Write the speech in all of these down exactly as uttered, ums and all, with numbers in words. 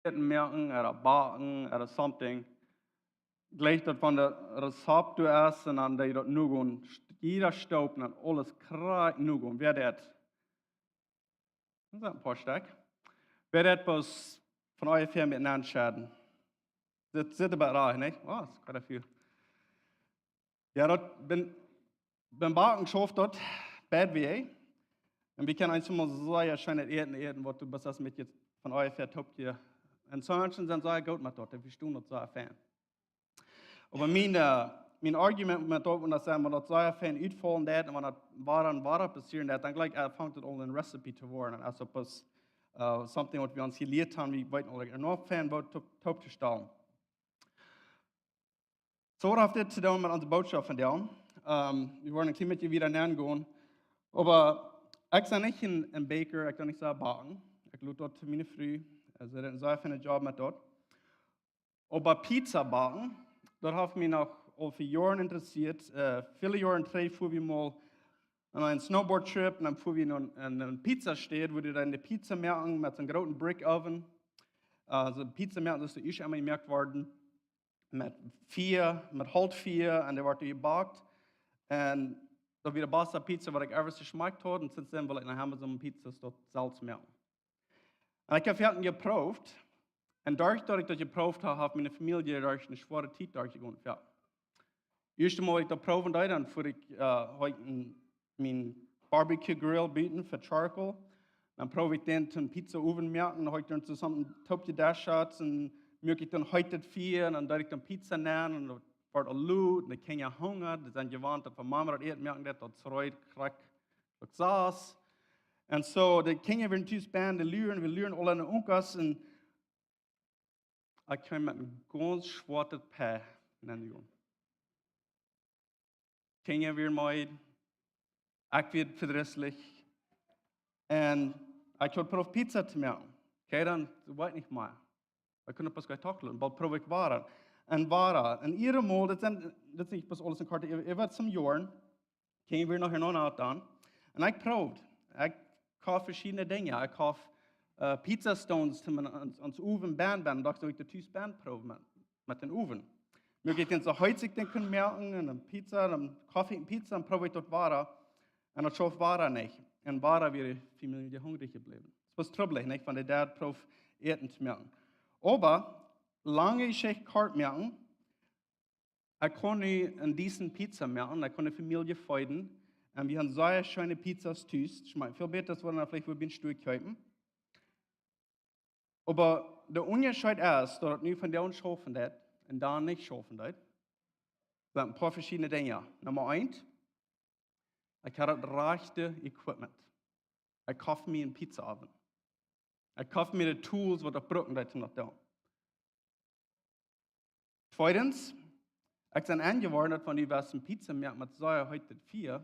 Äten moaken, ooda backen, ooda something. Jlikj daut von de Rezept doa es un dan dee daut nogonen, jieda Staup un dan aules krakjt nogonen. Wäa deit? Daut sent een poa Stekj. Wäa deit bloos von onjefäa met nenschedden? Dit sitt bie rajcht, nich? Wow, daut es quite a few. Jo, daut bie, bie Backen schauft daut bät wie. Un wie kjennen eemol sea scheenet Äten äten, waut du bloos hast met je von onjefäa toop je. Un soo Menschen sent sea goot met daut, dee vestonen daut sea fein. Oba mien, äh, mien Argument met daut, wan daut sent, wan daut sea fein utfaulen deit un wan daut wada un wada passieren deit, dan jlikj, äh, fangt et aul een Recipe to woaren. Un aus opp es, äh, something waut wie ons jelieet haben, wie weeten aul, like, enorm fein waut toop, toop to stalen. Soo, waut haft dit to doonen met onse Botschaft vondoag? Ähm, wie woaren een kjlien bät wieda nengonen. Oba ekj sie nich een, een Bäcka, ekj kaun nich soo backen. Ekj lot daut to miene Fru. Äh, see deit een sea feinen Job met daut. Oba Pizza backen, daut haft mie noch aul fa Joaren interessieet. Äh, väle Joaren trigj fua wie mol aun een Snowboard-Trip un dan fua wie no een, een Pizzastäd, wua dee dan de Pizza moaken met soon grooten Brick Oven. Äh, soo Pizza moaken, daut es ieescht emol jemoakt worden met Fia, met Holtfia, un dee wort jebackt. Un daut wia de baste Pizza, waut ekj ever jeschmakt haud. Un since then well ekj noch emma soone Pizza daut selfst moaken. Un ekj hab foaken jeprooft. Un doaderch daut ekj daut jeprooft hab, haft miene Famielje doaderch eene schwoare Tiet doaderch jegonen. Jo. Ieeschte Mol ekj daut proowen deed, dan fua ekj, äh, haud ekj een, mien Barbecue Grill buten fa Charcoal. Dan proowd ekj dän toom Pizza Owen moaken, dan haud ekj dan soo something toop jedaschat un muak ekj dan heet daut Fia un dan deed ekj dan Pizza nenn un daut wort aul lot un de Kjinja hungad, dee sent jewant daut wan Mama daut Äten moaken deit, daut es reed, krakjt, daut sass. Un soo, de Kjinja wieren tus benen, dee luren, wie luren aul aun de Unkas un ekj kjeem met een gaunz schwoaret Pech nenn. Kjinja wieren meed, ekj wia vedrisslich. Un ekj haud proowt Pizza to moaken. Okay, dan weet ekj nich mea. Ekj kunn opp eemol kjeen Tachel. Boolt proow ekj wada. Un wada. Un ieeschte Mol, daut sent, daut es nich bloos aules een kort, ekj, ekj weet, some Joaren kjeem wie noch en Onat dan. Un ekj proowd. Ekj koft veschiedne Dinja. Ekj koft, äh, Pizza Stones, toom ons, ons Owen benen, benen. Docht ekj, daut ekj daut tus benen proow met, met dän Owen. Muak ekj dän soo heet ekj dän kunn moaken un dan Pizza, dan koft ekj Pizza un proowd ekj daut wada. Un daut schauft wada nich. Un wada wia de Famielje hungrich jebläwen. Daut wia trubblich, nich? Wan de Dad proowd Äten to moaken. Oba, lange Jeschicht kort moaken, ekj kunn nu een decent Pizza moaken, ekj kunn de Famielje feeden. Un wie hauden sea scheene Pizzas tus. Schmakjt väl bäta aus waut wie veleicht wudden bie een Stua kjeepen. Oba de Unjascheet es, daut et nu vondoag schaufen deit un dan nich schaufen deit. Daut sent een poa veschiedne Dinja. Numma eent, ekj haud daut rajchte Equipment. Ekj koft mie een Pizza Owen. Ekj koft mie de Tools, waut ekj brucken deed, om daut to doonen. Tweedens, ekj sie enjeworden, daut wan du west een Pizza moaken met sea heetet Fia,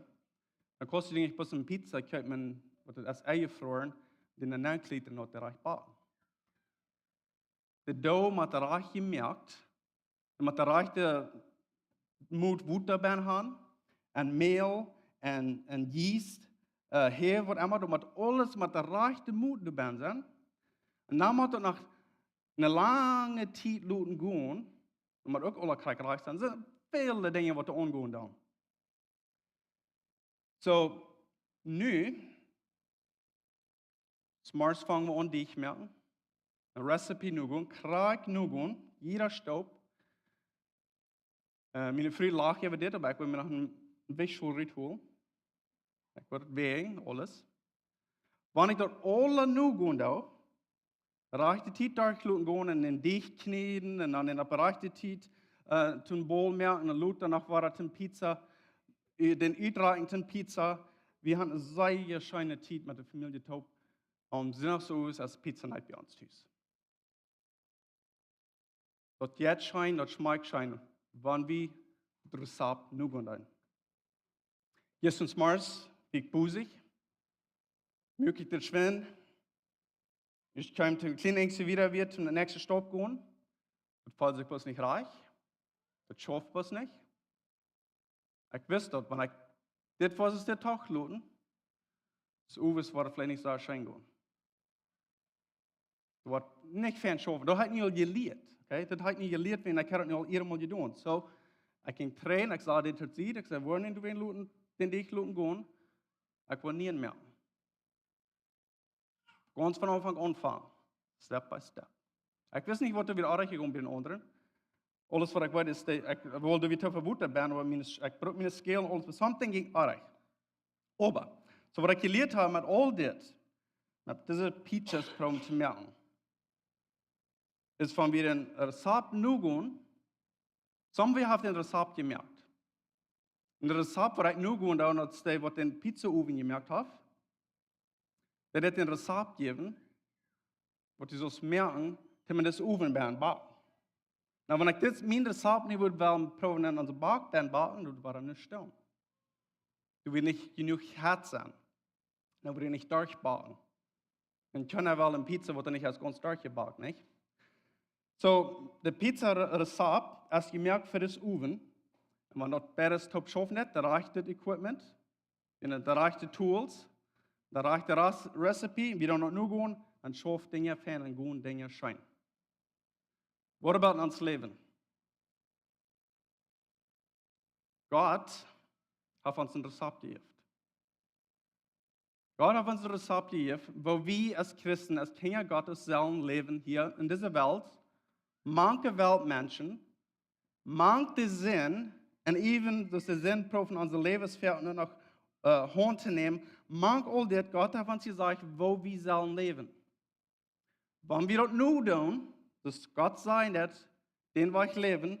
dan kost du nich bloos een Pizza kjeepen, waut daut es enjefroaren, dän dan nenkjlieten un daut rajcht backen. De Dough mott rajcht jemoakt, un mott de rajchte Mot Wota benen haben, un Mäl, un, un Yeast, äh, Hea, waut emma, daut mott aules mott de rajchte Mot doa benen sennen. Un dan mott et noch eene lange Tiet loten gonen, daut mott uk aule krakjt rajcht sennen. Sent väle Dinja, waut doa aungonen dan. Soo, nu, zemorjes fang wie aun Deajch moaken. Een Recipe nogonen, krakjt nogonen, jieda Staup. Äh, miene Fru lacht äwa dit, oba ekj well mie noch een, een bät Schult rutholen. Ekj woa daut wäajen, aules. Wan ekj daut aule nogonen doo, rajchte Tiet doa loten gonen un dän Deajch kjnäden un dan dän opp rajchte Tiet, äh, toom Boll moaken un dan lota noch wada toom Pizza, äh, dän utrakjen toom Pizza. Wie hauden eene sea scheene Tiet met de Famielje toop. Aum Sindach soo es Pizza Night bie ons tus. Daut jeit scheen, daut schmakjt scheen, wan wie daut Rezept nogonen doonen. Jistren zemorjes, ekj busy, muak ekj daut schwind. Ekj kjeem toom kjlien bät wieda, wada toom näakjsten Staup gonen. Daut felt sikj bloos nich rajcht. Daut schauft bloos nich. Ekj wist daut, wan ekj dit wia, es dit doch loten, es owes woat veleicht nich soo scheen gonen. Daut woat nich fein schaufen. Daut haft hee nu aul jelieet. Okay? Daut haft hee nu jelieet, wan hee haud daut nu aul ea mol jedonen. So, ekj jinkj trigj, ekj säd dit to am, ekj säd: "Woa nich doa wan loten, dän Dach loten gonen. Ekj woa nie mea." Gaunz von Aunfank aunfangen. Step by step. Ekj wist nich, waut doa wada oajch kjeem bie dän aundren. Aules waut ekj weet es, daut ekj wull doa wada to vebuten sennen, oba miene, ekj bruak miene Scale un aules, oba something jinkj oajch. Oba, so waut ekj jelieet hab met aul dit, met dise Pizzas proowen to moaken, es wan wie een Rezapt nogonen, somebody haft een Rezapt jemoakt. Un daut Rezapt waut ekj nogonen doo, daut es dee waut dän Pizzaowen jemoakt haft. Dee haft een Rezapt jejäft, waut du saust moaken, toom en disen Owen bie backen. Nu, wan ekj dit, mien Rezapt nu wudd wellen proowen en onse Bak bie backen, daut wudd nich stonen. Daut wudd nich jenuach heet sennen. Dan wudd nich derchbacken. Un kjeena well eene Pizza, waut nich es gaunz derchjebackt, nich? So, de Pizza-Rezapt es jemoakt fa disen Owen. Un wan daut beides toop schaufen deit, de rajchte Equipment, un de rajchte Tools, de rajchte Ras-, Recipe, un wie doonen daut nogonen, dan schauft Dinja fein un gonen Dinja scheen. What about ons Läwen? Gott haft ons een Rezapt jejäft. Gott haft ons een Rezapt jejäft, woo wie aus Christen, aus Kjinja Gottes sellen läwen hia en dise Welt, mank de Weltmenschen, mank de Sind, un even daut de Sind prooft onse Läwens fa noch, äh, Haunt to nämen, mank aul dit, Gott haft ons jesajcht, woo wie sellen läwen. Wan wie daut nu doonen, daut Gott sien daut, dän Wajch läwen,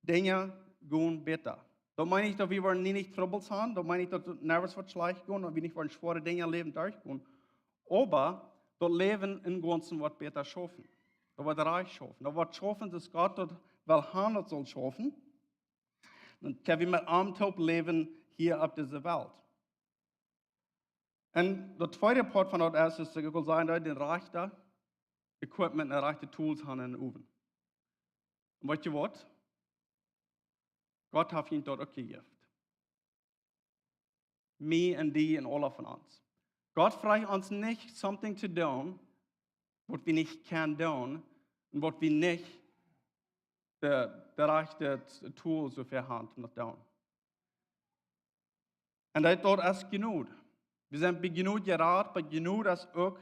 Dinja gonen bäta. Daut meent nich, daut wie woaren nie nich Trubbels haben, daut meent nich, daut daut never woat schlajcht gonen, daut wie nich woaren schwoare Dinja em Läwen derchgonen. Oba daut Läwen em Gaunzen woat bäta schaufen. Daut woat rajcht schaufen. Daut woat schaufen, daut Gott daut well haben, daut saul schaufen. Dan kjenn wie met am toop läwen hia opp dise Welt. Un daut tweede Poat von daut es, es, ekj well sajen, daut de rajchte Equipment, de rajchte Tools haben em Owen. Un weetst du waut? Gott haft ons daut uk jejäft. Mie un die un aule von ons. Gott fruacht ons nich something to doonen, waut wie nich kjennen doonen, un waut wie nich de, de rajchte Tools doafäa haben, om daut to doonen. Un daut, daut es Jnod. Wie sent bie Jnod jerat, oba Jnod es uk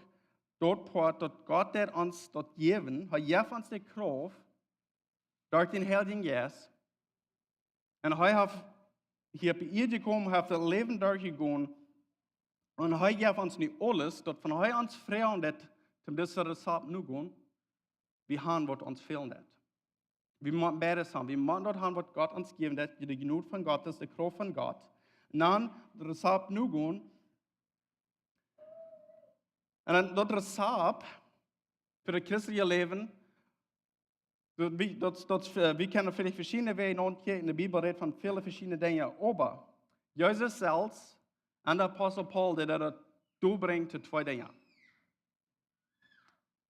daut Poat, daut Gott deit ons daut jäwen. Hee jeft ons de Krauft derch dän Heiljen Jeist. Un hee haft hia opp de Ieed jekomen, haft daut Läwen derchjegonen. Un hee jeft ons nu aules, daut wan hee ons fruacht, daut, om dise Rezapt nogonen, wie haben, waut ons fälen deit. Wie motten beides haben. Wie motten daut haben, waut Gott ons jeft, daut de Jnod von Gott es, de Krauft von Gott. Un dan daut Rezapt nogonen. Un dan daut Rezapt fa daut christelje Läwen, daut, wie, daut, daut, äh, wie kjennen veleicht veschiedne Wäaj nodenkjen. De Bibel rät von väle veschiedne Dinja. Oba Jesus selfst un de Apostel Paulus, dee deeden daut doabrinjen to twee Dinja.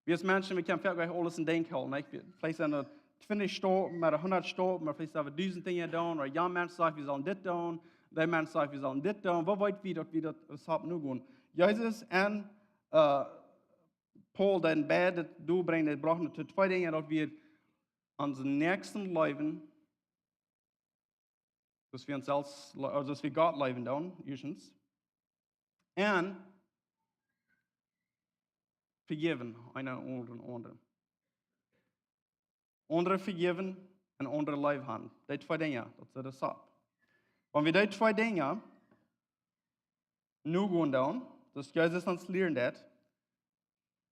Wie aus Menschen, wie kjennen foaken aules em Denkj hoolen, nich? Wie, veleicht sent doa twintich Stappen, oba hundat Stappen, oba veleicht sent wie dusent Dinja doonen, oda een Mensch sajcht, wie sellen dit doonen, de Mensch sajcht, wie sellen dit doonen. Woo weet wie, daut wie daut Rezapt nogonen? Jesus un, äh, Paulus, dee deeden beides doabrinjen, dee brochten to twee Dinja, daut wie onsen Näakjsten leewen, daut wie ons selfst, le-, aulsoo daut wie Gott leewen doonen, ieeschtens. Un vejäwen, eena aundren, aundren. Aundre vejäwen un aundre leef haben. Dee twee Dinja, daut es daut Rezapt. Wan wie dee twee Dinja nogonen doonen, daut Jesus ons lieren deit,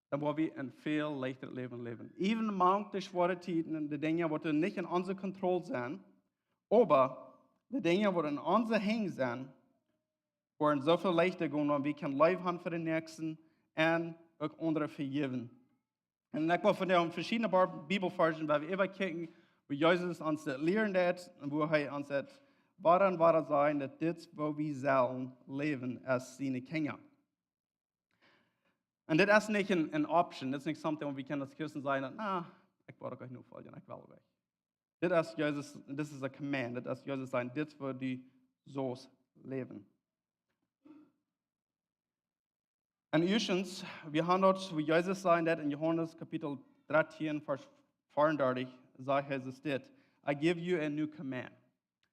dan woa wie een väl leichtet Läwen läwen. Even mank de schwoare Tieden un de Dinja, waut nich en onse Kontroll sent, oba de Dinja, waut en onse Henj sent, woaren soo väl leichta gonen, wan wie kjennen leef haben fa dän Näakjsten un uk aundre vejäwen. Un ekj well vondoag veschiedne Bar-, Bibelvarzen, wua wie äwakjikjen, woo Jesus ons daut lieren deit un woo hee ons daut wada un wada sajcht, daut dit, woo wie sellen läwen aus siene Kjinja. Un dit es nich een, een option, dit es nich something, wua wie kjennen aus Christen sajen, daut, na, ekj woa uk nich nofoljen, ekj well uk nich. Dit es Jesus, this is a command, dit es Jesus sien, dit es woo du saust läwen. Un ieeschtens, wie haben daut, woo Jesus säd daut en Johanes Kapitel dartieen, Varsch veeaundartich, sajcht Jesus dit: "I give you a new command."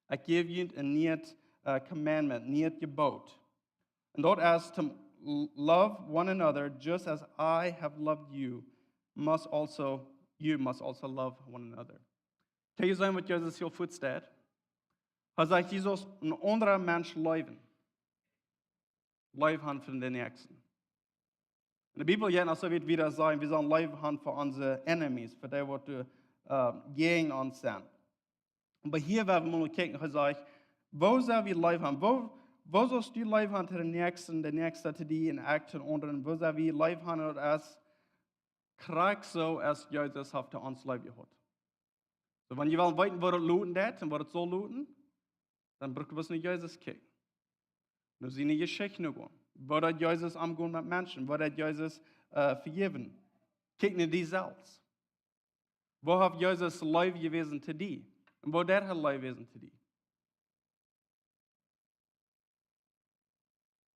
Ekj jäw junt een niet, uh, commandment, niet Jeboot. Un daut es to l-, love one another just as I have loved you, must also, you must also love one another. Kjenn jie seenen waut Jesus hia väastalt? Hee sajcht, jie sellen een aundren Mensch leewen. Leew han fa dän Näakjsten. En de Bibel jeit noch soo wiet wieda sajen, wie sellen Leew han fa onse enemies, fa dee waut, äh, jäajen ons sent. Oba hia woa wie mol kjikjen, hee sajcht, woo sell wie Leew han? Woo, woo saust du Leew han to dän Näakjsten, de Näakjste to die un ekj to dän aundren? Woo sell wie Leew han? Daut es krakjt soo aus Jesus haft to ons leew jehaut. Soo, wan jie wellen weeten, woo daut loten deit un woo daut saul loten, dan bruck wie no Jesus kjikjen. No siene Jeschicht no gonen. Woo deed Jesus omgonen met Menschen? Woo deed Jesus, äh, vejäwen? Kjikj no die selfst. Woo haft Jesus leew jewast to die? Un woo deed hee leew jewast to die?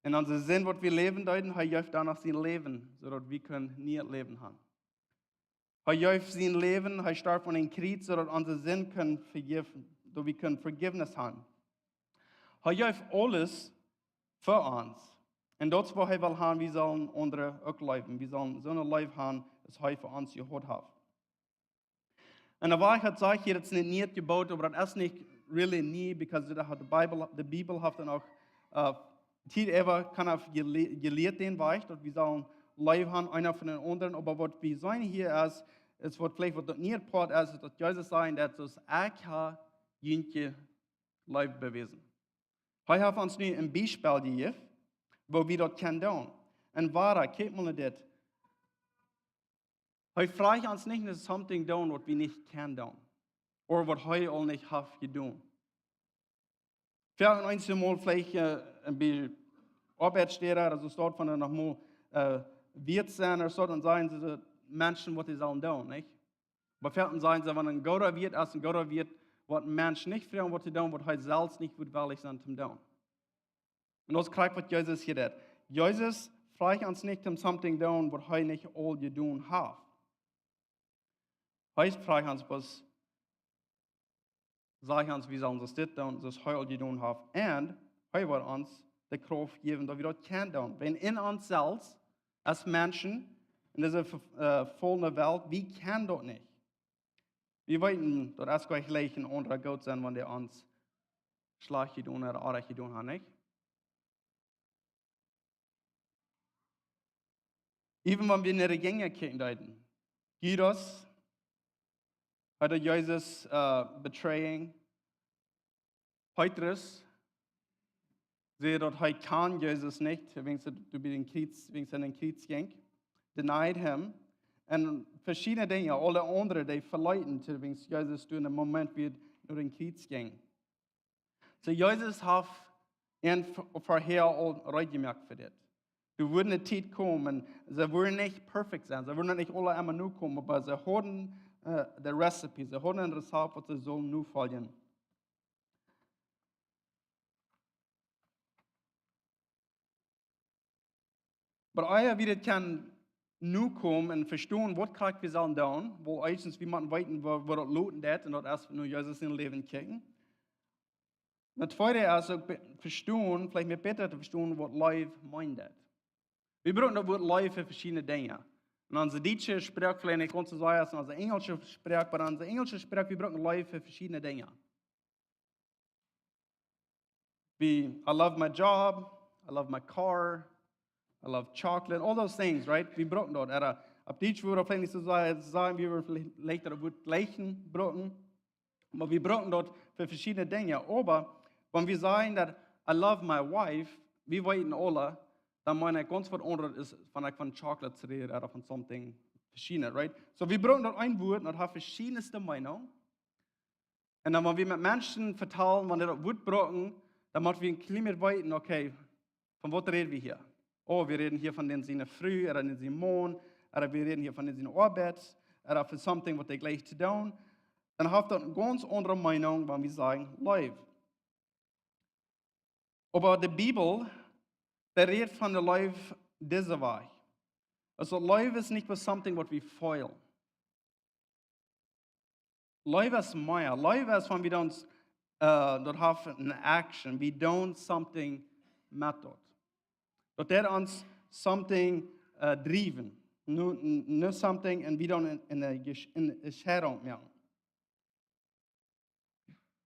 En onse Sind, waut wie läwen deeden, hee jeef doano sien Läwen, soo daut wie kjennen nie Läwen han. Hee jeef sien Läwen, hee storf aun een Kjriez, soo daut onse Sind kunnen vejäwen, daut wie kunnen Vejäwnis han. Hee jeef aules fa ons. Un daut es waut hee well han, wie sellen aundre uk leewen. Wie sellen soone Leew han, aus hee fa ons jehaut haft. Un de Woarheit sajcht hia, daut es nich, nich Jeboot, oba daut es nich really nie, because daut haft de Bibel, de Bibel haft dan uk, äh, Tiet äwa, kaun hee jele-, jelieet dän Wajch, daut wie sellen Leew han, eena fa dän aundren. Oba waut wie seenen hia es, es waut veleicht waut daut nich Poat es, es daut Jesus säd, daut soo aus ekj ha junt Leew bewäsen. Hee haft ons nu een Biespel jejäft, woo wie daut kjennen doonen. Un wada, kjikj mol no dit. Hee frajcht ons nich no something doonen, waut wie nich kjennen doonen. Ooda waut hee aul nich haft jedonen. Wie haben eenjemol veleicht, äh, een bät Oabeitstäden, aulsoo doa von noch mol, äh, Wieet sennen, ooda soo, dan sajen see Menschen, waut see sellen doonen, nich? Oba veleicht sajen see, wan een gooda Wieet es, een gooda Wieet, waut een Mensch nich froagen woat to doonen, waut hee selfst nich wudd wellich sennen to doonen. Un daut es krakjt waut Jesus hia deit. Jesus frajcht ons nich om something doonen, waut hee nich aul jedonen haft. Hee frajcht ons bloos, sajcht ons, wie sellen dit doonen, soo aus hee aul jedonen haft. Un hee woat ons de Krauft jäwen, daut wie daut kjennen doonen. Wan en ons selfst, aus Menschen, en dise, äh, vefaulne Welt, wie kjennen daut nich. Wie weeten, daut es jlikj een aundra goot sennen, wan dee ons schlajcht jedonen ooda oajch jedonen haft, nich? Even wan wie no de Jinja kjikjen deeden. Judas, hee deed Jesus, äh, betraying. Petrus säd, daut hee kjand Jesus nich, wiels hee doa bie dän Kjriez, wiels hee aun dän Kjriez jinkj. Denied him. Un veschiedne Dinja, aule aundre, dee veleeten, wiels Jesus doa en een Moment wia, no dän Kjriez jinkj. Soo, Jesus haft an v-, verhäa aul reed jemoakt fa dit. Doa wudd eene Tiet komen, see wudden nich perfekt sennen, see wudden nich aule emma nokomen, oba see hauden, äh, de Rezept, see hauden een Rezept, waut see sullen nofoljen. Oba ea wie dit kjennen nokomen un vestonen, waut krakjt wie sellen doonen, well, ieeschtens, wie motten weeten, woo, woo daut loten deit, un daut es no Jesus sien Läwen kjikjen. Daut tweede es uk be-, vestonen, veleicht mea bäta to vestonen, waut Leew meent. Wie brucken daut Wuat Leew fa veschiedne Dinja. En onse dietsche Sproak veleicht nich gaunz soo aus en onse enjelsche Sproak, oba en onse enjelsche Sproak, wie brucken Leew fa veschiedne Dinja. Wie, I love my job, I love my car, I love chocolate, all those things, right? Wie brucken daut. Ooda opp Dietsch wudd wie veleicht nich soo sajen, sajen wie veleicht daut Wuat leewen brucken. Oba wie brucken daut fa veschiedne Dinja. Oba wan wie sajen daut, "I love my wife", wie weeten aule, dan meen ekj gaunz waut aundret aus wan ekj von chocolate räd ooda von something veschiednet, right? Soo, wie brucken daut een Wuat, daut haft veschiedne Meinungen. Un dan, wan wie met Menschen vetalen, wan dee daut Wuat brucken, dan motten wie een kjlien bät weeten, okay, von waut räden wie hia? Oh, wie räden hia von dän siene Fru, ooda dän sienen Maun, ooda wie räden hia von dän siene Oabeit, ooda von something waut dee jlikjt to doonen. Dan haft daut eene gaunz aundre Meinung, wan wie sajen Leew. Oba de Bibel, dee rät von de Leew dise Wajch. Also, Leew es nich bloos something what we feel. Leew es mea. Leew es wan wie dan, äh, daut haft ne action. We done something met daut. Daut deit ons something, äh, driewen. Nu, nu something un wie dan en, en, en, en Scheidung moaken.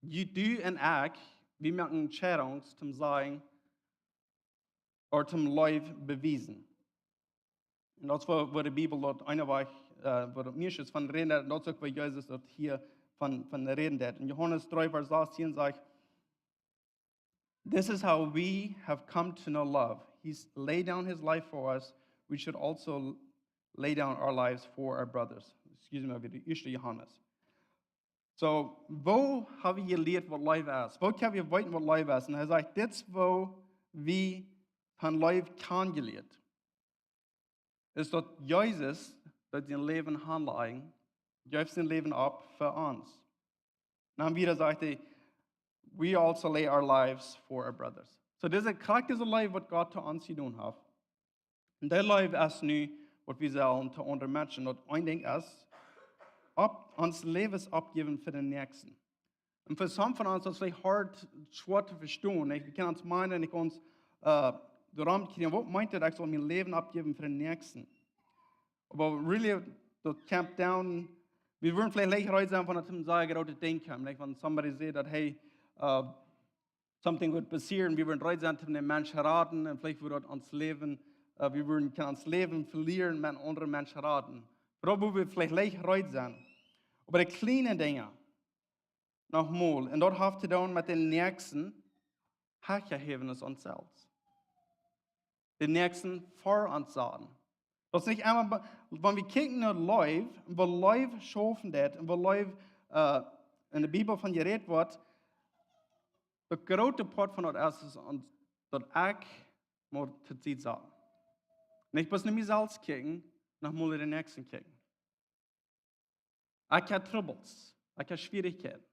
Du, du un ekj, wie moaken Scheidungs toom sajen, or toom Leew bewiesen. Un daut es wua, wua de Bibel daut eene Wajch, äh, wua daut mieeschtens von räden deit, un daut es uk wua Jesus daut hia von, von räden deit. En Johanes dree Varsch sastieen sajcht, "This is how we have come to know love. He laid down his life for us. We should also lay down our lives for our brothers." Excuse me, wada Ieeschte Johanes. So, woo ha wie jelieet waut Leew es? Woo kjenn wie weeten waut Leew es? Un hee sajcht, dit es woo wie von Leew kjanen jelieet. Es daut Jesus, daut sien Läwen hanlajcht, jeef sien Läwen opp fa ons. Un dan wada sajcht hee, "We also lay our lives for our brothers." So, dise krakjt dise Leew waut Gott to ons jedonen haft. Un dee Leew es nu waut wie sellen to aundre Menschen. Daut een Dinkj es, opp, ons Läwen oppjäwen fa dän Näakjsten. Un fa some von ons es daut veleicht hard, schwoa to vestonen, nich? Wie kjennen ons meenen, nich, ons, äh, doarom kjrieen, waut meent daut, ekj saul mien Läwen oppjäwen fa dän Näakjsten? Oba really, daut comes down, wie wudden veleicht leicht reed sennen, wan et om soone groote Dinja kjemt, nich? Wan somebody sajcht daut, hey, äh, something woat passieren, wie wudden reed sennen, om dän Mensch to raden, un veleicht wudd daut ons Läwen, äh, wie wudden kjennen ons Läwen velieren, met eenen aundren Mensch raden. Doa wudden wie veleicht leicht reed sennen. Oba de kjliene Dinja, nochmol, un daut haft to doonen met dän Näakjsten, hecha häwen aus ons selfst. Dän Näakjsten ver ons saten. Daut es nich emma, be-, wan wie kjikjen no Leew, un woo Leew schaufen deit, un woo Leew, äh, en de Bibel von jerät woat, de groote Poat von daut es, es ons, daut ekj mott to Sied saten. Nich bloos no mie selfst kjikjen, nochmol no dän Näakjsten kjikjen. Ekj ha Trubbels, ekj ha Schwierichkjeiten.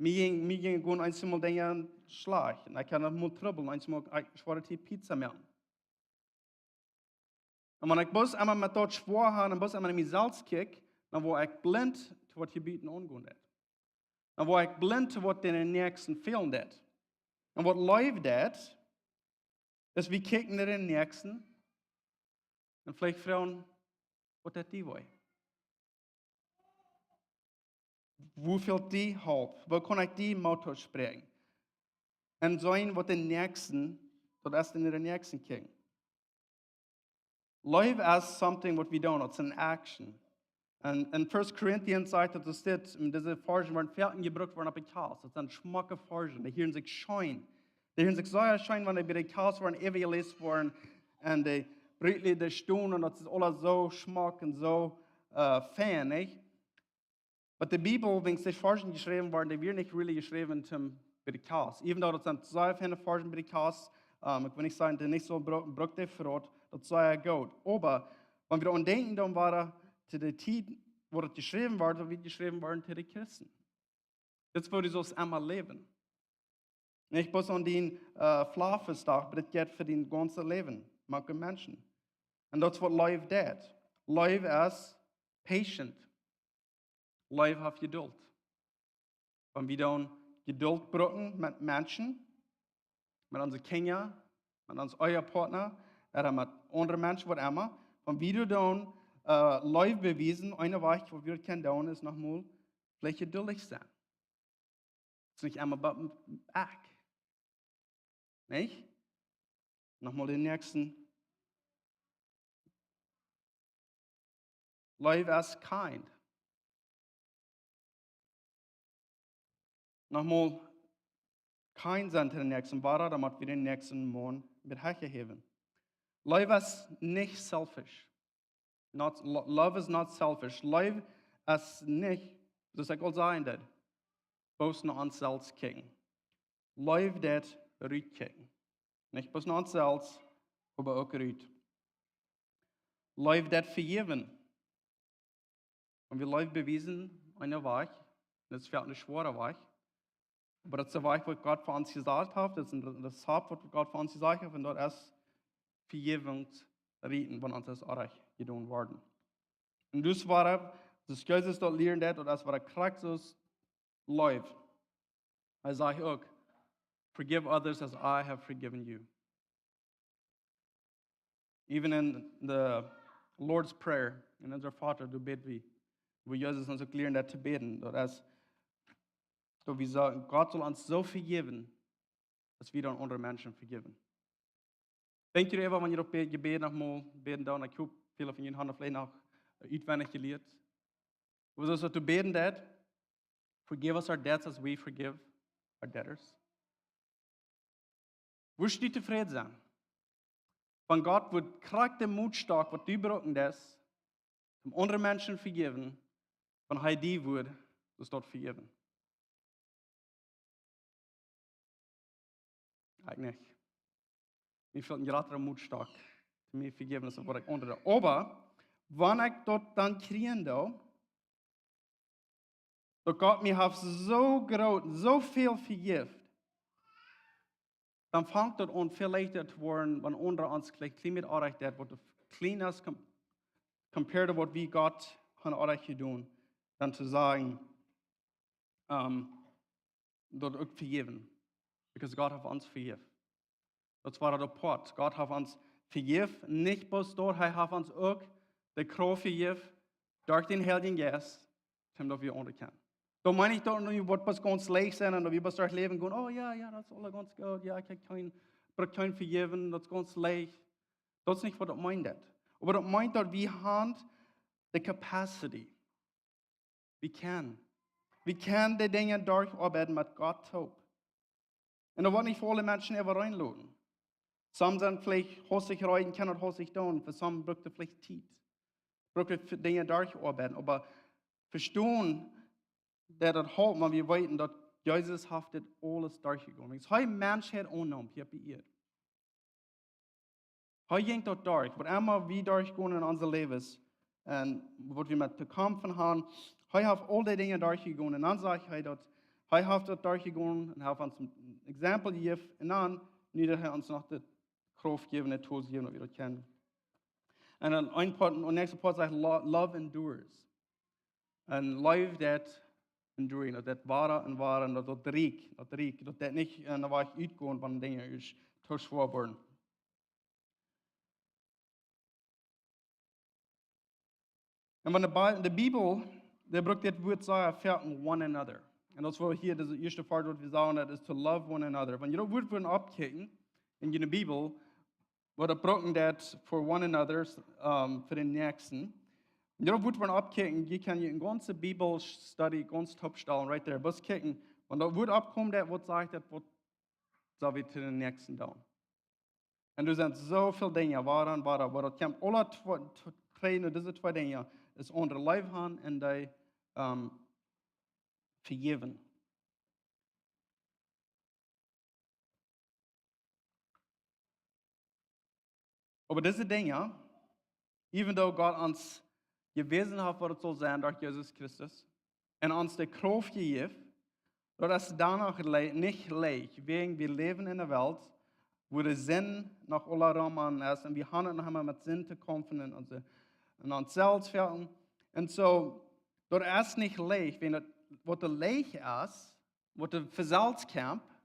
Mie jinkj, mie jinkj eenjemol Dinja schlajcht. Un ekj ha noch mol Trubbel, eenjemol, ekj, schwoare Tiet Pizza moaken. Un wan ekj bloos emma met daut schwoa ha un bloos emma no mie selfst kjikj, dan woa ekj blint to waut hia buten aungonen deit. Dan woa ekj blint to waut dän Näakjsten fälen deit. Un waut Leew deit, es wie kjikjen no dän Näakjsten un veleicht froagen, waut deit die wee? Woo fält die Help? Woo kaun ekj die Moot toospräakjen? Un seenen waut dän Näakjsten, daut es no dän Näakjsten kjikjen. Leew es something what we do, it's an action. Un en First Corinthians sajcht daut, daut es dit, un dise Varschen woaren väl jebrukt woaren opp de Kjast. Daut sent schmocke Varschen, dee hieren sikj scheen. Dee hieren sikj sea scheen, wan dee bie de Kjast woaren äwajeläst woaren. Un de Breedlied, dee stonen, un daut es aules soo schmock un soo, äh, fein, nich? Oba de Bibel, wan dee Varschen jeschräwen worden, dee wieren nich really jeschräwen toom bie de Kjast. Even though daut sent sea feine Varschen bie de Kjast, ähm, ekj well nich sajen, dee nich soo bru-, brukt dee Frucht, daut es sea goot. Oba wan wie doaraun denkjen, dan wia daut to de Tiet, wua daut jeschräwen wort, daut wia jeschräwen worden to de Christen. Dit es woo du saust emma läwen. Nich bloos aun dän, äh, Flaaffeestdach, oba dit jeit fa dien gaunzet Läwen, mank de Menschen. Un daut es waut Leew deit. Leew es patient. Leew haft Jeduld. Wan wie dan Jeduld brucken met Menschen, met onse Kjinja, met ons Ehepartner, ooda met aundre Menschen, waut emma, wan wie dan, äh, Leew bewiesen, een Wajch waut wie daut kjennen doonen, es nochmol veleicht jeduldich sennen. Daut es nich emma about ekj. Nich? Nochmol dän Näakjsten. Leew es kind. Nochmol kind sennen to dän Näakjsten, wada, dan mott wie dän Näakjsten mau met hecha häwen. Leew es nich selfish. Not, lo-, love is not selfish. Leew es nich, soo aus ekj aul säd, bloos no ons selfst kjikjen. Leew deit rutkjikjen. Nich bloos no ons selfst, oba uk rut. Leew deit vejäwen. Un wie Leew bewiesen, een Wajch, daut es veleicht een schwoara Wajch, oba daut es de Wajch, waut Gott fa ons jesajcht haft, daut es een, daut es waut Gott fa ons jesajcht haft, un daut es Vejäwunk rieten, wan ons es orrajcht jedonen worden. Un daut wia, daut Jesus daut lieren deed, daut es waut Christus leeft. Hee sajcht uk, "Forgive others as I have forgiven you." Even in the Lord's Prayer, en Onse Voda, doa bäd wie, woo Jesus ons uk lieren deed to bäden, daut es, daut wie sajen, Gott saul ons soo vejäwen, aus wie dan aundre Menschen vejäwen. Denkj jie äwa, wan jie daut Be-, Jebäd noch mol bäden doonen? Ekj hop, väle von junt haben daut veleicht noch, äh, utwendich jelieet. Woo es daut to bäden, daut, "Forgive us our debts as we forgive our debtors"? Wurscht du tofräd sennen, wan Gott wudd krakjt dän Motstock, waut du brucken deist, om aundre Menschen vejäwen, wan hee die wudd, daut daut vejäwen? Ekj nich. Mie fält een jratren Motstock, to mie vejäwen es, waut ekj aundre. Oba wan ekj daut dan kjrieen doo, daut Gott mie haft soo groot, soo väl vejäft, dan fangt daut aun väl leichta to woaren, wan aundre ons kjlien, kjlien bät orrajcht doonen, waut daut kjlien es, com-, compared to waut wie Gott haben orrajcht jedonen, dan to sajen, ähm, daut uk vejäwen. Because Gott haft ons vejäft. Daut wia daut Poat. Gott haft ons vejäft, nich bloos daut, hee haft ons uk de Krauft vejäft, derch dän Heiljen Jeist, om daut wie aundre kjennen. Dan meen ekj daut nu woat bloos gaunz leicht sennen un daut wie bloos derch Läwen gonen, "Oh jo, jo, daut es aules gaunz goot, jo, ekj hab kjeen, bruk kjeen vejäwen, daut es gaunz leicht." Daut es nich waut daut meent. Oba daut meent daut wie haben de capacity. Wie kjennen. Wie kjennen de Dinja derchoabeiden met Gott toop. Un daut woat nich fa aule Menschen äwa eenen loten. Some sent veleicht hastich reed un kjennen daut hastich doonen. Fa some brukt et veleicht Tiet. Brukt et fa Dinja derchoabeiden. Oba vestonen, daut daut halpt, wan wie weeten, daut Jesus haft dit aules derchjegonen. Wiels hee Menschheit aunneem hia opp de Ieed. Hee jinkj daut derch, waut emma wie derchgonen en onse Läwes un waut wie met to kjamfen haben, hee haft aul dee Dinja derchjegonen. Un dan sajcht hee daut, hee haft daut derchjegonen un haft ons een Exempel jejäft. Un dan, nu daut hee ons noch de Krauft jäwen, de Tools jäwen, daut wie daut kjennen. Un dan een Poat, de näakjste Poat sajcht, "Lo-, love endures." Un Leew deit enduring, daut deit woaren un woaren, daut, daut rieekjt, daut rieekjt, daut deit nich, äh, no wajch utgonen, wan Dinja es too schwoa woaren. Un wan de Bi-, de Bibel, dee brukt dit Wuat sea foaken one another. Un daut es waut hia, daut ieeschte Poat, waut wie sajen, daut es to love one another. Wan jie daut Wuat wellen oppkjikjen en june Bibel, waut daut brucken deit for one another, ähm, fa dän Näakjsten. Un daut Wuat wellen oppkjikjen, jie kjennen june gaunze Bibelstudy gaunz toopstalen, right there. Bloos kjikjen, wan daut Wuat oppkomen deit, waut sajcht daut, waut sell wie to dän Näakjsten doonen? Un doa sent soo väl Dinja, woaren, woaren, woaren, daut kjemt aule twee, twee, dise twee Dinja, es aundre leef haben un dee, ähm, vejäwen. Oba dise Dinja, even though Gott ons jewäsen haft, waut et saul sennen derch Jesus Christus, un ons de Krauft jejäft, daut es dan noch le-, nich leicht, wäajen wie läwen en eene Welt, wua de Sind noch aul rom aun es, un wie haben noch emma met Sind to kjamfen en onse, en ons selfst foaken. Un soo, daut es nich leicht, wan daut, waut doa leicht es, waut doa von selfst kjemt,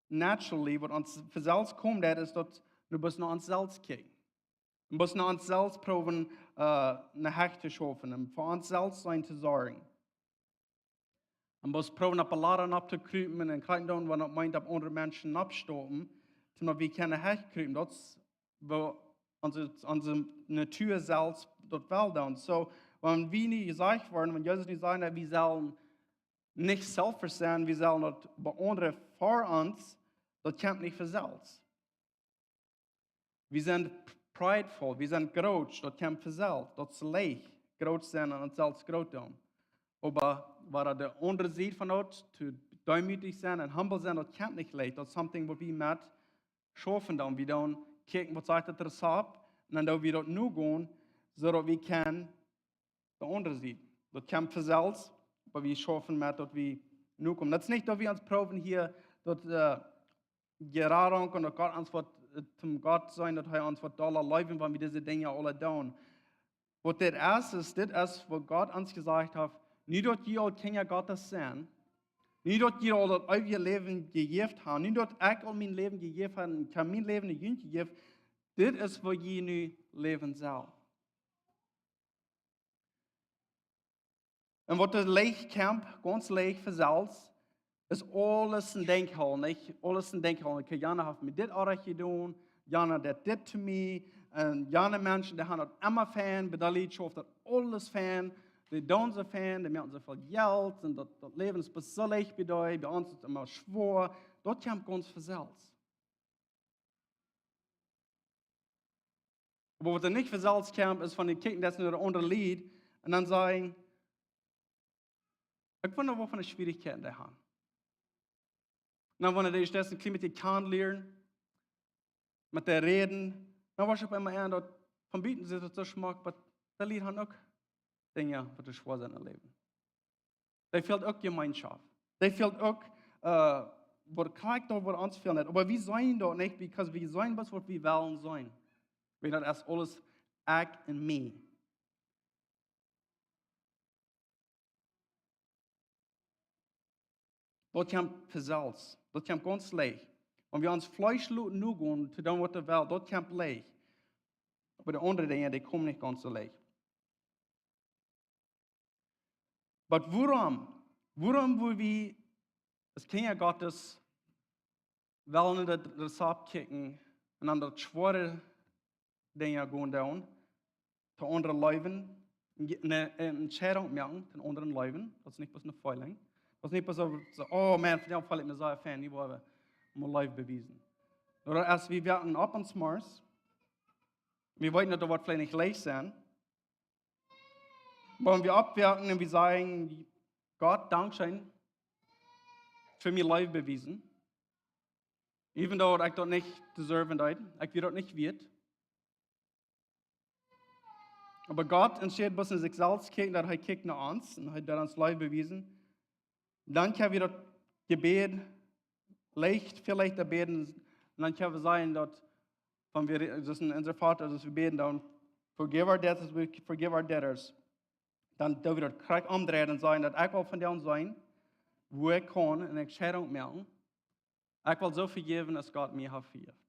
naturally, waut ons von selfst kjemt, daut es daut wie bloos no ons selfst kjikjen. Un bloos no ons selfst proowen, äh, no Hecht to schaufen un fa ons selfst sennen to sorjen. Un bloos proowen opp de Lada opptokrupen un kjrieen doonen, waut daut meent, opp aundre Menschen opptostoppen, soo daut wie kjennen no Hecht krupen. Daut es woo onse, onse Natua selfst daut well doonen. Soo, wan wie nu jesajcht woaren, wan Jesus nu sajcht, daut wie sellen nich selfish sennen, wie sellen daut beaundren fa ons, daut kjemt nich von selfst. Wie sent prideful, wie sent groot, daut kjemt von selfst. Daut es leicht, groot sennen un ons selfst groot doonen. Oba wan de aundre Sied von daut, to deemootich sennen un humble sennen, daut kjemt nich leicht. Daut es something waut wie met schaufen doonen. Wie doonen kjikjen, waut sajcht daut Rezapt, un dan doo wie daut nogonen, soo daut wie kjennen de aundre Sied. Daut kjemt von selfst, oba wie schaufen met daut wie nokomen. Daut es nich daut wie ons proowen hia daut, äh, Jeradunk un daut Gott ons waut daut, daut Gott sennen, daut hee ons woat dolla leewen, wan wie dise Dinja aula doonen. Waut dit es, es, dit es, waut Gott ons jesajcht haft: Nu daut jie aul Kjinja Gottes sent, nu daut jie aul daut eewje Läwen jejäft haben, nu daut ekj aul mien Läwen jejäft hab, un ekj hab mien Läwen aun junt jejäft, dit es, woo jie nu läwen sellen. Un waut de Leew kjemt gaunz leicht von selfst, es aules een Denkj hoolen, nich? Aules een Denkj hoolen. Okay, jana haft mie dit oajch jedonen, jana deed dit to mie, un jana Menschen, dee haben daut emma fein, bie dee Lied schauft daut aules fein, dee doonen soo fein, dee moaken soo väl Jelt, un daut, daut Läwen es bloos soo leicht bie dee, bie ons es daut emma schwoa. Daut kjemt gaunz von selfst. Oba waut doa nich von selfst kjemt, es wan wie kjikjen, daut es nu de aundre Lied, un dan sajen: "Ekj wunda, waut fa Schwierichkjeiten dee haben." Un dan, wan dee daut een kjlien bät kjanen lieren, met dee räden, dan woat opp eemol aun, daut von buten sitt daut soo schmock, oba dee Lied haben uk Dinja, waut schwoa sent em Läwen. Dee fält uk Jemeenschoft. Dee fält uk, äh, waut krakjt daut, waut ons fält. Oba wie seenen daut nich, because wie seenen bloos, waut wie wellen seenen. Wiels daut es aules ekj un mie. Daut kjemt von selfst. Daut kjemt gaunz leicht. Wan wie ons Fleesch loten nogonen, to doonen, waut dee well, daut kjemt leicht. Oba de aundre Dinja, dee komen nich gaunz soo leicht. Oba wuarom? Wuarom, woo wie aus Kjinja Gottes wellen daut Rezept kjikjen un dan daut schwoare Dinja gonen doonen, to aundre leewen, ne, ne Entscheidunk moaken, to aundre leewen. Daut es nich bloos een Feeling. Daut es nich bloos soo, soo: "Oh Mann, vondoag feel ekj mie soo fein, nu woa wie mol Leew bewiesen." Oba aus wie woaken opp ons Morjes, wie weeten, daut daut woat veleicht nich leicht sennen, oba wan wie oppwoaken un wie sajen: "Gott, dankscheen fa mie Leew bewiesen, even though ekj daut nich deserven deed, ekj wia daut nich wieet." Oba Gott entscheit bloos no sikj selfst kjikjen, daut hee kjikjt no ons un hee deed ons Leew bewiesen. Dan kjenn wie daut Jebäd leicht, veleicht bäden, un dan kjenn wie sajen, daut, wan wie, daut es een, Onse Voda, daut wie bäden, dan: "Forgive our debts as we forgive our debtors." Dan doo wie daut krakjt omdreien un sajen, daut ekj well vondoag seenen, woo ekj kaun ne Entscheidunk moaken. Ekj well soo vejäwen, aus Gott mie haft vejäft.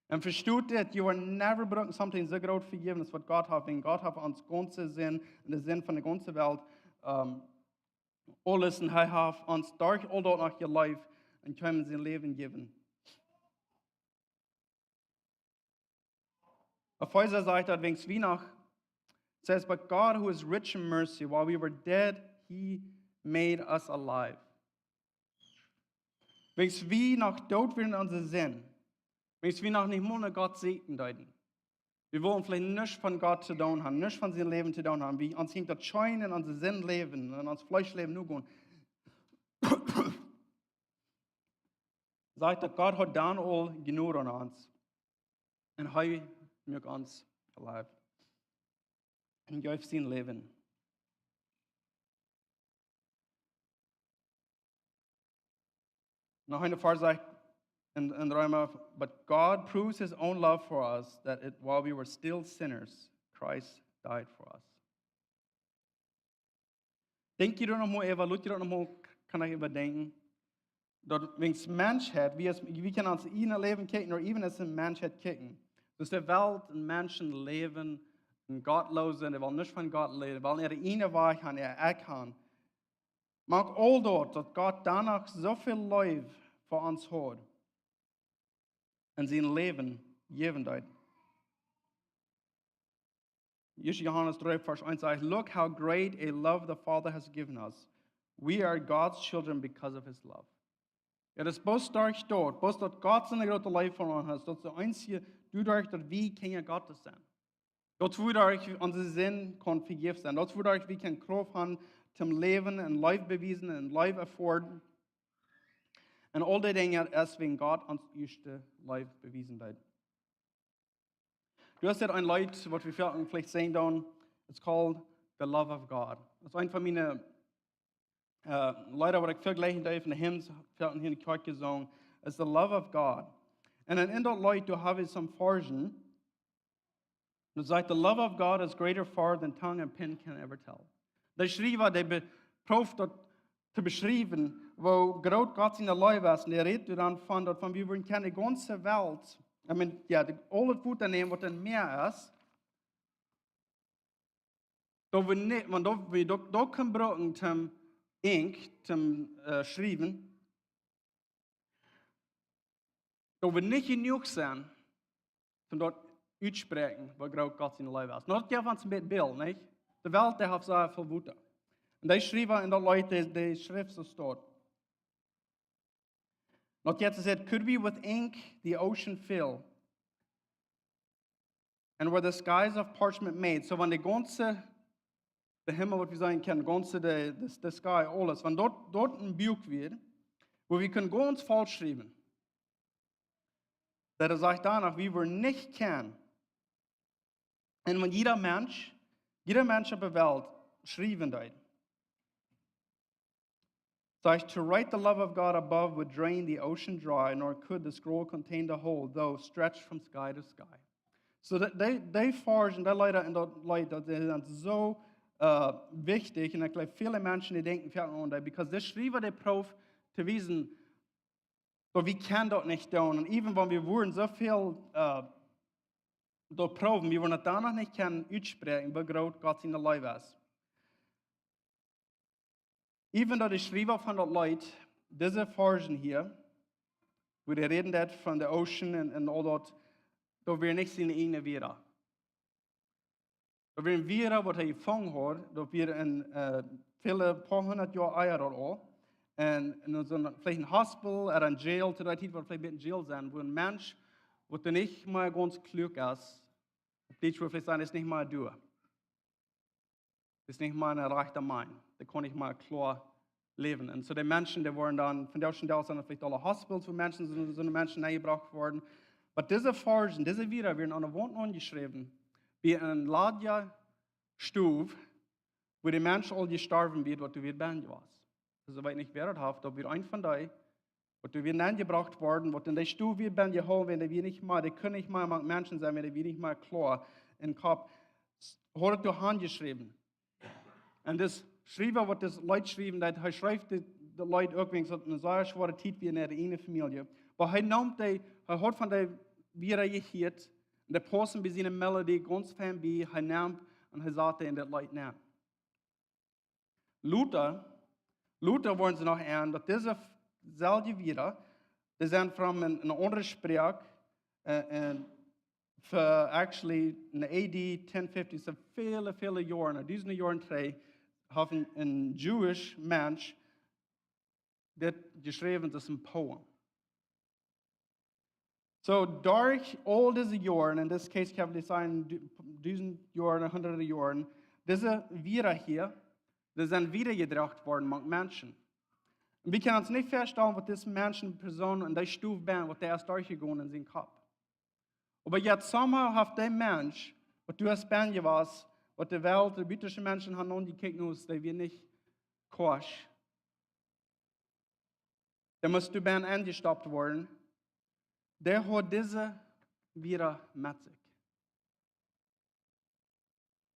Un vestoot dit, you will never brucken something soo groot vejäwen aus waut Gott haft. Wiels Gott haft ons gaunze Sind, un de Sind von de gaunze Welt, ähm, aules, un hee haft ons derch aul daut noch jeleeft un kjeem sien Läwen jäwen. Efeesa sajcht daut, wiels wie noch, says: "But God, who is rich in mercy, while we were dead, he made us alive." Wiels wie noch doot wieren en onse Sind, wiels wie noch nich mol no Gott sieekjen deeden, wie wullen veleicht nuscht von Gott to doonen haben, nuscht von sien Läwen to doonen haben, wie ons jinkj daut scheen en onse Sind läwen, en ons Fleesch läwen, nu gonen, sajcht daut, Gott haud dan aul Jnod aun ons. Un hee muak ons alive. Un jeef sien Läwen. Noch een Varsch sajcht en, en Reema: "But God proves his own love for us, that it, while we were still sinners, Christ died for us." Denkj jie doa noch mol äwa, lot jie doa noch mol, kaun ekj äwadenkjen. Daut wiels Menschheit, wie aus, wie kjennen ons ieejnet Läwen kjikjen, or even aus ne Menschheit kjikjen. Daut de Welt un Menschen läwen, un gottloos, dee wellen nuscht von Gott läwen, wellen äare ieejne Wajch haben, äa Ekj haben. Oba aul daut, daut Gott dan noch soo väl Leew fa ons haud un sien Läwen jäwen deed. Ieeschte Johanes dree, Varsch eent sajcht: "Look how great a love the Father has given us. We are God's children because of his love." Jo, daut es bloos derch daut, bloos daut Gott siene groote Leew fa ons haft, daut es daut eensje, doaderch daut wie Kjinja Gottes sent. Daut es wuaderch onse Sind kaun vejäft sennen. Daut es wuaderch wie kjennen Krauft haben toom läwen un Leew bewiesen un Leew erfoaren. Un aul dee Dinja es wiels Gott ons ieeschte Leew bewiesen deed. Du hast hia een Leet, waut wie veleicht, veleicht seenen doonen. It's called The Love of God. Daut es eent von miene, äh, Leeda, waut ekj väl jlikj deed, von de Hymns, väl hia en de Kjoakj jesungen, is The Love of God. Un dan en daut Leet, doa hab wie some Varschen. Daut sajcht: "The love of God is greater far than tongue and pen can ever tell." De Schriewa, dee be-, prooft daut to beschriewen, woo groot Gott siene Leew es. Un hee rät dan von daut, von wie wudden kjennen de gaunze Welt, I mean, jo, de, aul daut Wota nämen, waut em Mäa es, daut wie nich, wan daut wie daut, daut kjennen brucken toom Inkj, toom, äh, schriewen, daut woat nich jenuach sennen, om daut utspräakjen, woo groot Gott siene Leew es. Nu, daut jeft ons een bät Bilt, nich? De Welt, dee haft sea väl Wota. Un dee Schriewa en daut Leet, dee, dee schrift soo stoakj. Not yet said, "Could we with ink the ocean fill, and were the skies of parchment made?" So, wan de gaunze, de Himmel, waut wie sajen kjennen, gaunze, de, de, de sky, aules, wan daut, daut een Buak wia, wua wie kunnen gaunz voll schriewen, daut sajcht doano, wie wudden nich kjennen. Un wan jieda Mensch, jieda Mensch opp de Welt schriewen deed, sajcht: "To write the love of God above would drain the ocean dry, nor could the scroll contain the whole, though stretched from sky to sky." So, dee, dee, dee Varschen, dee Leeda en daut Leet, daut sent soo, äh, wichtich. Un ekj jleew, väle Menschen, dee denkjen foaken aun dee, because de Schriewa, dee prooft to wiesen, daut wie kjennen daut nich doonen. Un even wan wie wudden soo väl, äh, daut proowen, wie wudden daut doano nich kjennen utspräakjen, woo groot Gott siene Leew es. Even daut de Schriewa von daut Leet, dise Varschen hia, wua dee räden deed von de ocean un, un aul daut, daut wia nich siene eejne Wieed. Daut wia een Wieed, waut hee jefungen haud, daut wia een, äh, väle, poa hundat Joa ea daut aul. Un, un en soon, veleicht een Hospital ooda een Jail, to dee Tiet wudd veleicht een bät een Jail sennen, wua een Mensch, waut doa nich mea gaunz kloak es, opp Dietsch wudd veleicht sajen, es nich mea doa. Es nich mea een rajchta Maun. Dee kaun nich mea kloa läwen. Un soo de Menschen, dee woaren dan, vondoag dän Dach sent veleicht aule Hospitals, wua Menschen, soo, soone Menschen nenjebrocht woaren. Oba dise Varschen, dise Wieed wieren aun de Waunt aunjeschräwen, bie een ladja Stow, wua de Mensch aul jestorwen wia, waut doa wia bennen jewast. Aulsoo weet nich, wäa daut haft, daut wia eent von dee, waut doa wia nenjebrocht worden, waut en dee Stow wia bennen jehoolen, wiels dee wia nich mea, dee kunn nich mea mank Menschen sennen, wiels dee wia nich mea kloa em Kopp. S-, haud et doa aunjeschräwen. Un dis Schriewa, waut dis Leet schriewen deed, hee schreef de, de Leet uk, wiels daut eene sea schwoare Tiet wia en äare eejne Famielje. Oba hee neem dee, hee haud von dee Wieed jehieet, un dee pausten bie siene Melodie gaunz fein bie, hee neem un hee sad dee en daut Leet nenn. Lota, lota worden see noch en, daut dise selwje Wieed, dee sent from eene, eene aundre Sproak, äh, un fa actually en A D ten fifty, soo väle, väle Joaren, dusende Joaren trigj, haft een, een Jewish Mensch dit jeschräwen, daut es een Poem. Soo, derch aul dise Joaren, in this case, kaun wie sajen, du-, dusend Joaren, hunderte Joaren, dise Wieed hia, dee sent wieda jedroagen worden mank Menschen. Un wie kjennen ons nich väastalen, waut dise Menschen, Persoonen en dee Stow bennen, waut dee es derchjegonen en sienen Kopp. Oba yet somehow haft dee Mensch, waut doa es bennen jewast, waut de Welt, de butasche Menschen haben aunjekjikjt, nu es dee wia nich koscht. Dee must doa bennen enjestoppt worden. Dee haud dise Wieed met sikj.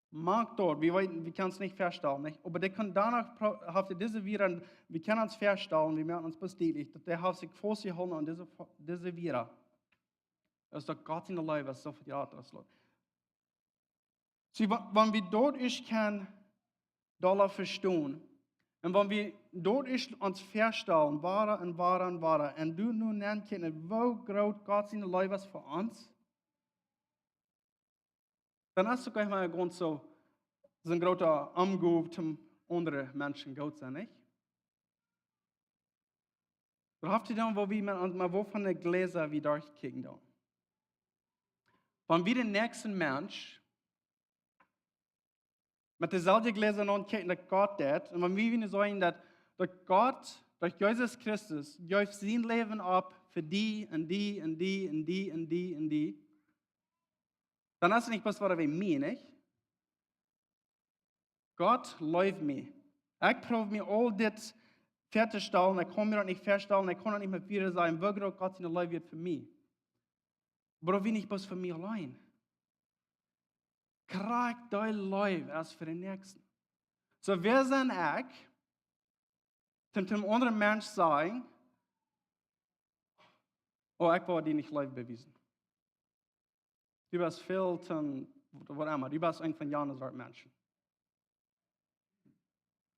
Mank daut, wie weeten, wie kjennen ons nich väastalen, nich? Oba dee kaun doano pro-, haft dee dise Wieed, wie kjennen ons väastalen, wie moaken ons bloos dietlich, daut dee haft sikj faustjehoolen aun dise, dise Wieed. Daut es daut Gott siene Leew es soo väl jrata aus Lot. See, wa-, wan wie daut ieescht kjennen dolla vestonen, un wan wie daut ieescht ons väastalen, wada un wada un wada, un du nu nenkjikjst, woo groot Gott siene Leew es fa ons, dan es et uk eemol gaunz soo, soo een groota Omgow toom aundre Menschen goot sennen, nich? Daut haft to doonen, woo wie met, met woo von de Jläsa wie derchkjikjen doonen. Wan wie dän näakjsten Mensch met deeselwje Jläsa aunkjikjen, daut Gott deed, un wan wie nu sajen, daut, daut Gott, daut Jesus Christus, jeef sien Läwen opp fa die un die un die un die un die un die, dan es et nich bloos waut wea mie, nich? Gott leeft mie. Ekj proow mie aul dit väatostalen, ekj kaun mie daut nich väastalen, ekj kaun daut nich mea wieda sajen, woo groot Gott siene Leew wia fa mie. Oba wie nich bloos fa mie auleen. Krakjt dee Leew es fa dän Näakjsten. Soo, wäa sie ekj, toom, toom aundren Mensch sajen: "Oh, ekj woa die nich Leew bewiesen. Du best väl to, waut emma, du best een von jane Sort Menschen."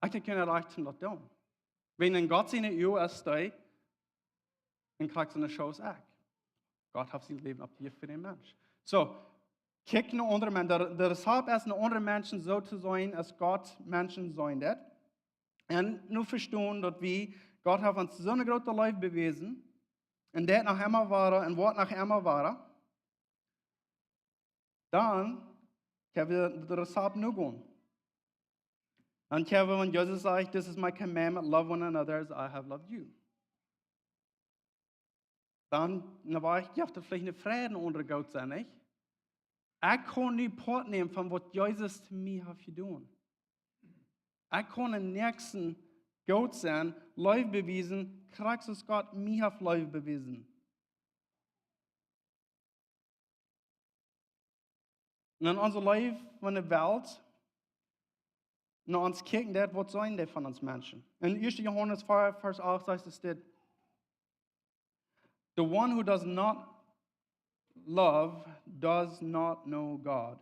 Ekj kaun nich rajcht daut doonen. Wan en Gott siene Uagen es dee, dan krakjt soo aus ekj. Gott haft sien Läwen oppjejäft fa dän Mensch. Soo, kjikj no aundre Menschen. De, de Rezept es, no aundre Menschen soo to seenen aus Gott Menschen seenen deed. Un nu vestonen daut wie, Gott haft ons soone groote Leew bewäsen. Un deit noch emma wada un woat noch emma wada. Dan kjenn wie daut Rezept nogonen. Dan kjenn wie, wan Jesus sajcht: "This is my commandment, love one another as I have loved you." Dan, dan woa ekj, jeft et veleicht eene Freid, een aundren goot sennen, nich? Ekj kaun nu Poat nämen von waut Jesus to mie haft jedonen. Ekj kaun dän Näakjsten goot sennen, Leew bewiesen, krakjt soo aus Gott mie haft Leew bewäsen. Un dan onse Leew von de Welt, no ons kjikjen deit, waut seenen dee von ons Menschen? En ieeschte Johanes vea, Varsch acht sajcht et dit: "The one who does not love does not know God."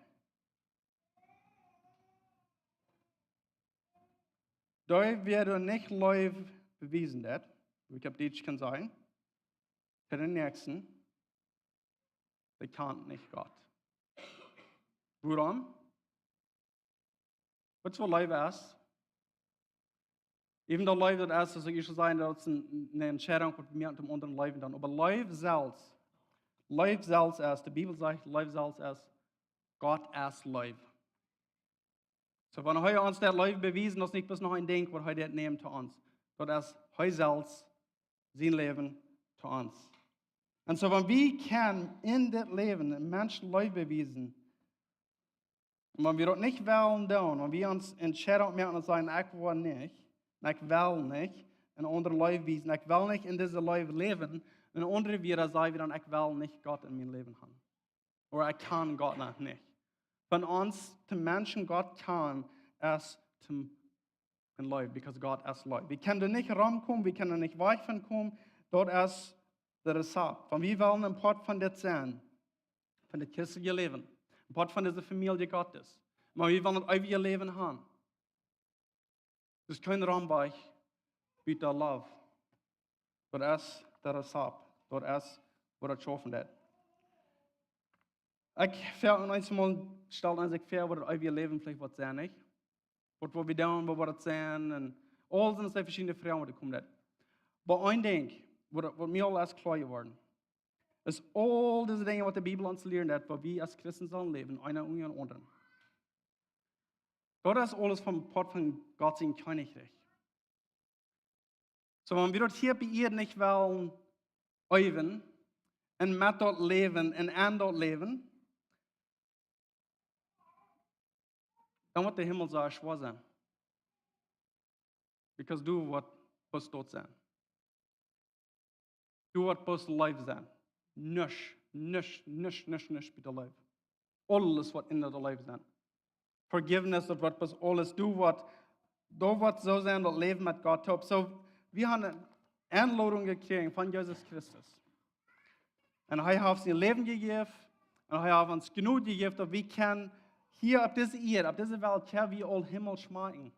Dee, wäa nich Leew bewiesen deit, woo ekj opp Dietsch kaun sajen, fa dän Näakjsten, dee kjant nich Gott. Wuarom? Weetst waut Leew es? Even though Leew daut es, aus ekj ieescht säd, daut es eene, eene Entscheidunk, waut wie moaken, om aundre leewen to doonen. Oba Leew selfst, Leew selfst es, de Bibel sajcht, Leew selfst es, Gott es Leew. Soo, wan hee ons daut Leew bewiesen, daut es nich bloos noch een Dinkj, waut hee daut nämen to ons. Daut es hee selfst, sien Läwen to ons. Un soo, wan wie kjennen en dit Läwen een Mensch Leew bewiesen, un wan wie daut nich wellen doonen, wan wie ons Entscheidunk moaken un sajen: "Ekj well nich, un ekj well nich een aundren Leew wiesen, ekj well nich en dise Leew läwen", un aundre wada sajen wie dan: "Ekj well nich Gott en mien Läwen haben." Ooda ekj kjan Gott noch nich. Von ons to Menschen Gott kjanen es to, en Leew, because Gott es Leew. Wie kjennen doa nich romkomen, wie kjennen doa nich wajch von komen. Daut es de Rezept. Wan wie wellen een Poat von dit sennen, von dit christelje Läwen, een Poat von dise Famielje Gottes, oba wie wellen daut eewje Läwen haben, daut es kjeen Romwajch, bitte Leew. Daut es de Rezept. Daut es, woo daut schaufen deit. Ekj froag mie eemol, stal mie eemol väa, woo daut eewje Läwen veleicht woat sennen, nich? Waut, waut wie doonen, woo woat daut sennen? Un aul sent et veschiedne Froagen, waut doa komen. Oba een Dinkj, waut, waut mie aul es kloa jeworden, es aul dise Dinja, waut de Bibel ons lieren deit, woo wie aus Christen sellen läwen, eena unja dän aundren. Daut es aules een Poat von Gott sien Kjennichrikj. Soo, wan wie daut hia opp Ieed nich wellen eewen, un met daut läwen, un aun daut läwen, dan woat de Himmel sea schwoa sennen. Because du woascht bloos doot sennen. Du woascht bloos Leew sennen. Nuscht, nuscht, nuscht, nuscht, nuscht bitte Leew. Aules woat en de Leew sennen. Forgiveness, daut woat bloos aules. Du woascht, daut woat soo sennen, daut Läwen met Gott toop. Soo, wie haben eene Enlodunk jekjräajen von Jesus Christus. Un hee haft sien Läwen jejäft, un hee haft ons Jnod jejäft, daut wie kjennen hia opp dise Ieed, opp dise Welt, kjenn wie aul Himmel schmakjen.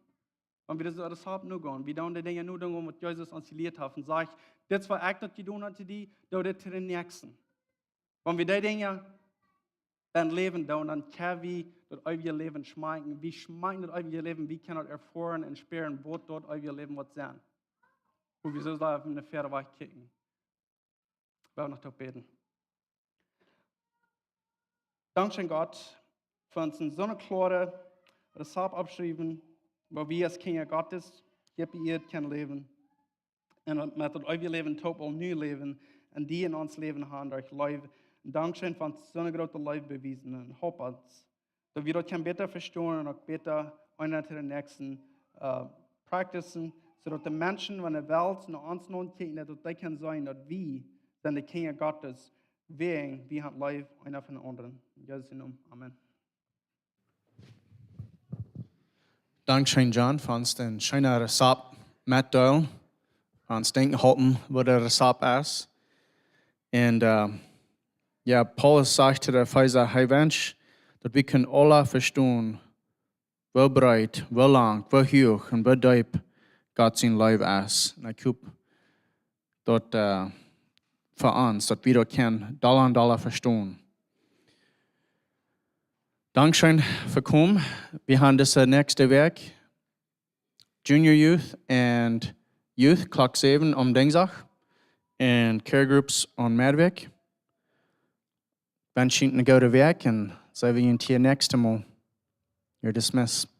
Wan wie daut, daut haben nu gonen, wie doonen de Dinja nu doonen, waut Jesus ons jelieet haft un sajcht: "Dit es waut ekj daut jedonen hab to die, doo dit to dän Näakjsten." Wan wie dee Dinja en daut Läwen doonen, dan kjenn wie daut eewje Läwen schmakjen. Wie schmakjen daut eewje Läwen, wie kjennen daut erfoaren un spieren, waut daut eewje Läwen woat sennen. Woo wie soo sea en de Fäare wajch kjikjen. Wie wellen noch doa bäden. Dankscheen, Gott, fa ons soon kloaret Rezept oppschriewen, woo wie aus Kjinja Gottes hia opp Ieed kjennen läwen un met daut eewje Läwen toop aul nu läwen un die en ons Läwen haben derch Leew. Un dankscheen fa soone groote Leew bewiesen un halp ons, daut wie daut kjennen bäta vestonen un uk bäta eena dän Näakjsten, äh, practicen, soo daut de Menschen, wan de Welt no ons nopp kjikjt, daut dee kjennen seenen, daut wie sent de Kjinja Gottes, wäajen wie haben leew eena von dän aundren. En Jesus sien Nomen. Amen. Dankscheen, John, fa ons dän scheenen Rezapt metdeelen, fa ons denkjen halpen, waut daut Rezapt es. Un, äh, jo, Paulus sajcht to de Efeesa, hee wenscht, daut wie kunnen aula vestonen, woo breet, woo lang, woo huach un woo deep Gott siene Leew es. Un ekj hop, daut, äh, fa ons, daut wie daut kjennen dolla un dolla vestonen. Dankscheen fa komen. Wie haben dise näakjste Wäakj Junior Youth un Youth, Klock säwen aum Dinjsdach, un Care Groups aum Meddwäakj. Wensch junt eene goode Wäakj un seenen wie junt hia näakjstet Mol. You're dismissed.